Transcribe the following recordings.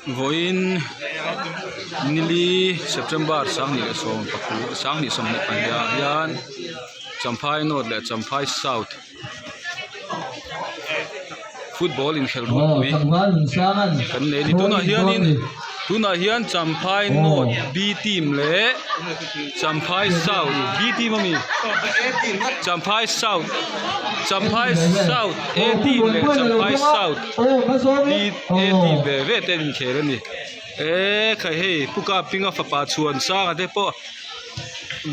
Vawiin nili September sanghnih leh sawm pakua sanghnih sawmhnih pahnih ah hian Champhai North leh Champhai South football inkhelh ropui kan nei a ni tunah hianin tunah hian Champhai North B team leh Champhai South B team ami Champhai South Champhai South A team leh Champhai South B A team ve ve te an inkhel a ni eee khai hei Pu Kapinga fapa Chhuansanga te pawh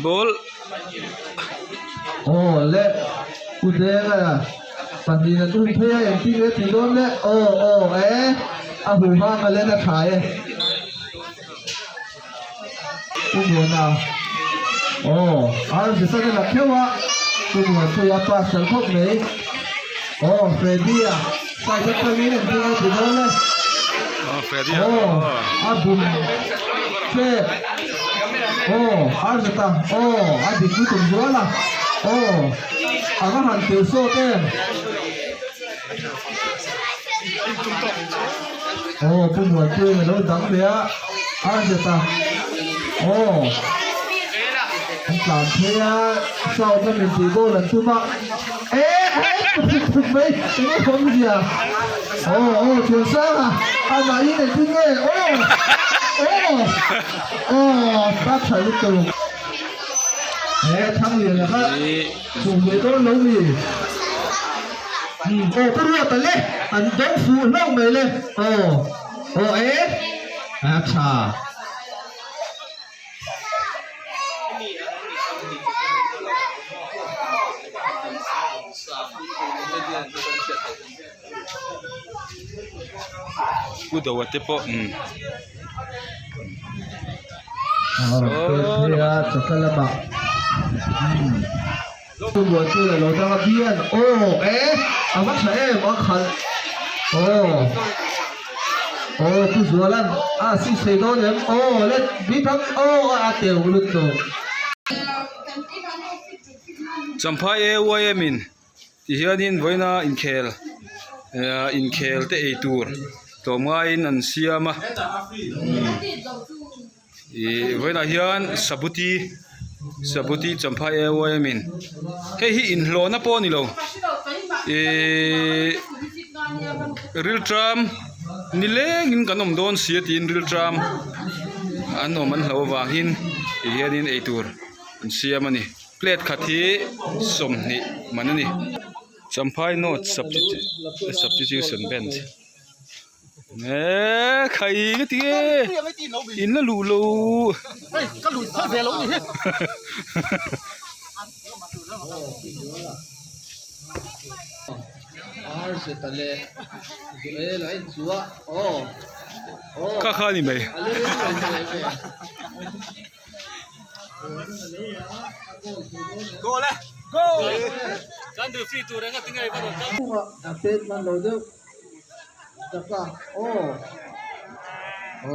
ball. Aw le Pu Denga pahnih an um phei a engtin nge tih dawn le aw aw e a huh hang a len a tha e Pu Muana aw a rawn ti sat a la kheuh a Pu Muanpuia pass tal khawp mai aw Freddy-a side atangin engtin nge tih dawn le aw a bum hrep. Aw a zet a aw a dik lutuk zual a aw a va han tel sawt em aw Pu Muanpuiin a lo dang ve a a zet a aw an tlan phei a sound a min tih goal an tum a e e thuk mai enge awmzia aw aw Chhuansanga amahin engtin nge aw aw. Aw ka tha lutuk he Thangliana kha chhung ve dawn lo mi aw pu Ruata le an dawng fuh hlauh mai le aw aw e a tha. Pu Doa te pawh umm Champhai AYM in Tihianin vawiina inkhel ehh inkhel te ei tur tlawmngaiin an siam a ihh vawiinah hian sabuti sabuti champhai AYM in hei hi inhlawhna pawh a ni lo ihh rilṭam nilengin kan awm dawn si a tiin rilṭam an awm an hlauh avangin tihianin ei tur an siam a ni. Plate khat hi 20 man a ni. Champhai North Substitution Bench eee khai ka ti nge in la luh lo kha kha a ni mai.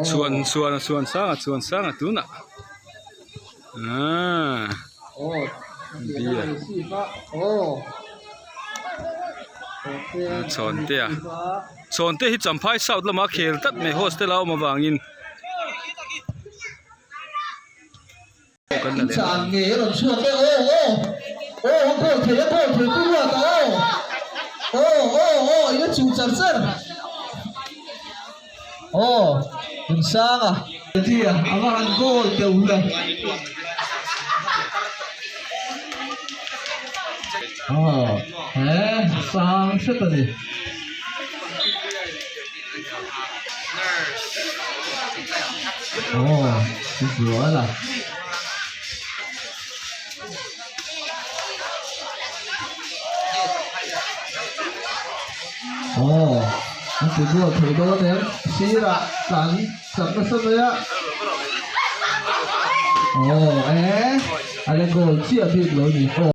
Chhuan chhuan a chhuan sang a chhuan sang a tunah aaa beer chhawnte a chhawnte hi champhai south lama khel tlat mai hostel a awm avangin. I chan ngei a rawn chhuak e aw aw aw a goal thei a goal thei pu ruat a aw aw aw aw i la chuh char char aw Nunsanga a va han goal teuh le aw he sang hret a ni. Aw zual a. Aw an ti bual thei dawn em sirah tlan chak nasa mai a. Aw e a la goal chiah bik lo ni aw.